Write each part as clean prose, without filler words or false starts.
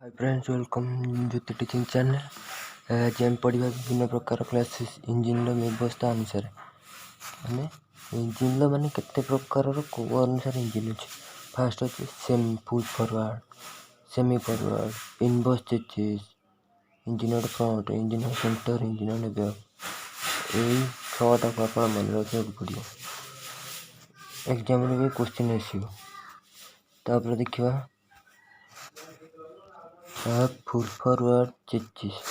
Hi friends, welcome Jyoti Teaching channel. ଆଜି ଆମେ ପଢ଼ିବା ବିଭିନ୍ନ ପ୍ରକାର କ୍ଲାସେସ୍ ଇଞ୍ଜିନ୍ର ବ୍ୟବସ୍ଥା ଅନୁସାରେ, ମାନେ ଇଞ୍ଜିନ୍ର ମାନେ କେତେ ପ୍ରକାରର, କେଉଁ ଅନୁସାରେ ଇଞ୍ଜିନ୍ ଅଛି। ଫାଷ୍ଟ ଅଛି semi full forward, semi forward, inverse chassis, engine at front, engine at center, engine at back. ଏଇ ଛଅଟାକୁ ଆପଣ ମନେ ରଖିବାକୁ ପଡ଼ିବ। ଏକ୍ଜାମ୍ରେ ବି କୋଶ୍ଚିନ୍ ଆସିବ। ତାପରେ ଦେଖିବା ଫୁଲ୍ ଫରୱାର୍ଡ଼ ଚେଚିସ୍।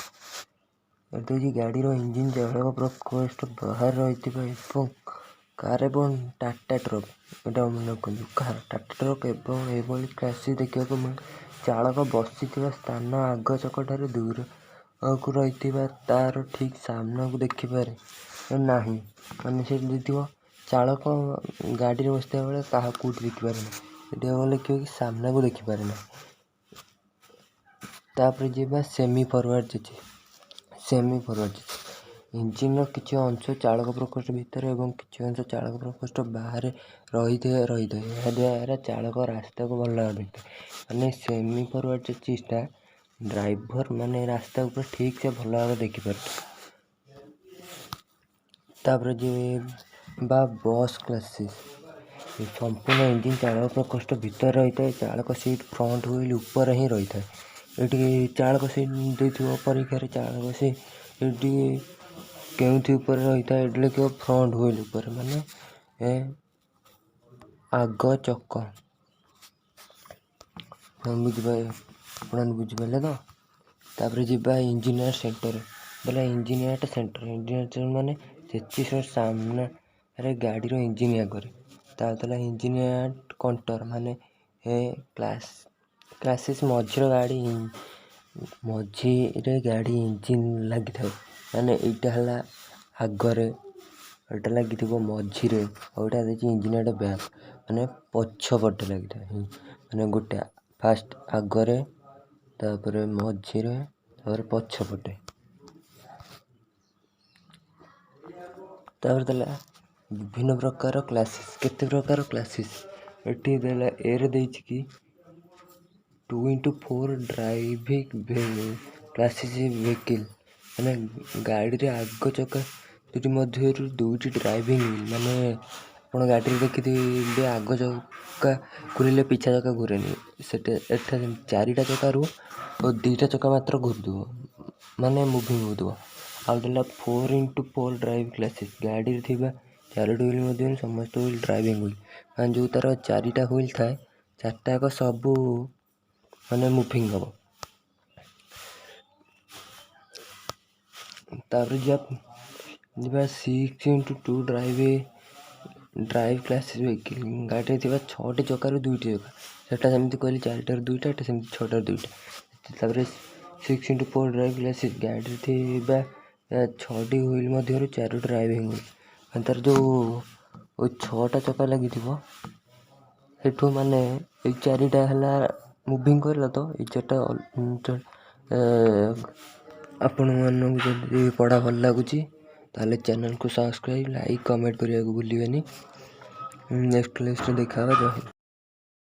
ଏଠି ହେଉଛି ଗାଡ଼ିର ଇଞ୍ଜିନ୍ ଚାଳକ ପ୍ରକୋଷ୍ଠ ବାହାରେ ରହିଥିବା ଏବଂ କାର୍ ଏବଂ ଟାଟା ଟ୍ରକ୍, ଏଇଟା ମନେ ରଖନ୍ତୁ, କାର୍, ଟାଟା ଟ୍ରକ୍ ଏବଂ ଏଭଳି କ୍ଲାସିସ୍ ଦେଖିବାକୁ ମିଳେ। ଚାଳକ ବସିଥିବା ସ୍ଥାନ ଆଗ ଚକଠାରୁ ଦୂରକୁ ରହିଥିବା ତାର ଠିକ୍ ସାମ୍ନାକୁ ଦେଖିପାରେ ନାହିଁ। ମାନେ ସେଠି ଦେଇଥିବ, ଚାଳକ ଗାଡ଼ିରେ ବସିଥିବା ବେଳେ କାହାକୁ କେଉଁଠି ଦେଖିପାରେ ନାହିଁ। ଏଠି ଲେଖିବ କି ସାମ୍ନାକୁ ଦେଖିପାରେ ନାହିଁ। ତାପରେ ଯିବା semi forward chassis. Semi forward chassis, ଇଞ୍ଜିନ୍ର କିଛି ଅଂଶ ଚାଳକ ପ୍ରକୋଷ୍ଠ ଭିତରେ ଏବଂ କିଛି ଅଂଶ ଚାଳକ ପ୍ରକୋଷ୍ଠ ବାହାରେ ରହିଥାଏ। ଏହାଦ୍ୱାରା ଚାଳକ ରାସ୍ତାକୁ ଭଲ ଭାବରେ ଦେଖିଥାଏ। ମାନେ ସେମି ଫରୱାର୍ଡ଼ ଚେଚିସ୍ଟା ଡ୍ରାଇଭର ମାନେ ରାସ୍ତାକୁ ପୁରା ଠିକ୍ ସେ ଭଲ ଭାବରେ ଦେଖିପାରୁଥାଏ। ତାପରେ ଯିବା ବସ୍ କ୍ଲାସିସ୍। ସମ୍ପୂର୍ଣ୍ଣ ଇଞ୍ଜିନ୍ ଚାଳକ ପ୍ରକୋଷ୍ଠ ଭିତରେ ରହିଥାଏ। ଚାଳକ ସିଟ୍ ଫ୍ରଣ୍ଟ ହ୍ୱିଲ୍ ଉପରେ ହିଁ ରହିଥାଏ। ଏଠି ଚାଳକ ସିଟ୍ ଦେଇଥିବ ପରୀକ୍ଷାରେ, ଚାଳକ ସିଟ୍ ଏଠି କେଉଁଥି ଉପରେ ରହିଥାଏ? ଏଠି ଲେଖିବ ଫ୍ରଣ୍ଟ ହ୍ୱିଲ୍ ଉପରେ, ମାନେ ଆଗ ଚକ। ବୁଝିପାରିଲେ? ଆପଣ ବୁଝିପାରିଲେ ତ? ତାପରେ ଯିବା ଇଞ୍ଜିନ୍ ଆଟ୍ ସେଣ୍ଟର ବୋଲେ engine at centre. Engine at ମାନେ ଚେଚିସ୍ର ସାମ୍ନାରେ ଗାଡ଼ିର ଇଞ୍ଜିନ୍ ଆଗରେ। ତାପରେ ଥିଲା ଇଞ୍ଜିନ୍ ଆଟ୍ କଣ୍ଟର, ମାନେ ଏ କ୍ଲାସିସ୍ ମଝିର ଗାଡ଼ି ମଝିରେ ଗାଡ଼ି ଇଞ୍ଜିନ୍ ଲାଗିଥାଏ। ମାନେ ଏଇଟା ହେଲା ଆଗରେ, ଏଇଟା ଲାଗିଥିବ ମଝିରେ, ଆଉ ଏଇଟା ଦେଇଛି ଇଞ୍ଜିନ୍ ଆଟ୍ ବ୍ୟାକ୍, ମାନେ ପଛ ପଟେ ଲାଗିଥାଏ। ମାନେ ଗୋଟେ ଫାଷ୍ଟ ଆଗରେ, ତାପରେ ମଝିରେ, ତାପରେ ପଛ ପଟେ। ତାପରେ ଦେଲା ବିଭିନ୍ନ ପ୍ରକାର କ୍ଲାସିସ୍। କେତେ ପ୍ରକାର କ୍ଲାସିସ୍ ଏଠି ଦେଲା? ଏରେ ଦେଇଛି କି 2x4 driving chassis vehicle, ମାନେ ଗାଡ଼ିରେ ଆଗ ଚକା ଦୁଇଟି ମଧ୍ୟରୁ ଦୁଇଟି ଡ୍ରାଇଭିଂ ହ୍ୱିଲ୍। ମାନେ ଆପଣ ଗାଡ଼ିରେ ଦେଖିଥିବେ, ଆଗ ଚକା ଘୁରିଲେ ପିଛା ଚକା ଘୁରେନି। ସେଟା ଏଠାରେ ଚାରିଟା ଚକାରୁ ଦୁଇଟା ଚକା ମାତ୍ର ଘୁରୁଥିବ, ମାନେ ମୁଭିଂ ହେଉଥିବ। ଆଉ ଦେଲା 4x4 drive chassis, ଗାଡ଼ିରେ ଥିବା ଚାରୋଟି ହ୍ୱିଲ୍ ମଧ୍ୟରୁ ସମସ୍ତ ହ୍ୱିଲ୍ ଡ୍ରାଇଭିଂ ହ୍ୱିଲ୍। ମାନେ ଯେଉଁ ତା'ର ଚାରିଟା ହ୍ୱିଲ୍ ଥାଏ, ଚାରିଟା ଯାକ ସବୁ ମାନେ ମୁଭିଂ ହେବ। ତାପରେ ଯିବା 6x2 drive chassis vehicle, ଗାଡ଼ିରେ ଥିବା ଛଅଟି ଚକାରୁ ଦୁଇଟି ଚକା। ସେଟା ସେମିତି କହିଲି ଚାରିଟାରୁ ଦୁଇଟା, ଏଟା ସେମିତି ଛଅଟାରୁ ଦୁଇଟା। ତାପରେ 6x4 drive chassis, ଗାଡ଼ିରେ ଥିବା ଛଅଟି ହ୍ୱିଲ୍ ମଧ୍ୟରୁ ଚାରୋଟି ଡ୍ରାଇଭିଂ ହ୍ୱିଲ୍। ମାନେ ତା'ର ଯେଉଁ ଛଅଟା ଚକା ଲାଗିଥିବ, ସେଠୁ ମାନେ ଏଇ ଚାରିଟା ହେଲା ମୁଭିଂ କରିଲା ତ ଏଇ ଚାରିଟା। ଆପଣମାନଙ୍କୁ ଯଦି ପଢ଼ା ଭଲ ଲାଗୁଛି, ତାହେଲେ ଚ୍ୟାନେଲକୁ ସବସ୍କ୍ରାଇବ୍, ଲାଇକ୍, କମେଣ୍ଟ କରିବାକୁ ଭୁଲିବେନି। ନେକ୍ସଟ କ୍ଲାସ୍ରେ ଦେଖା ହେବା। ଜୟ ହିନ୍ଦ।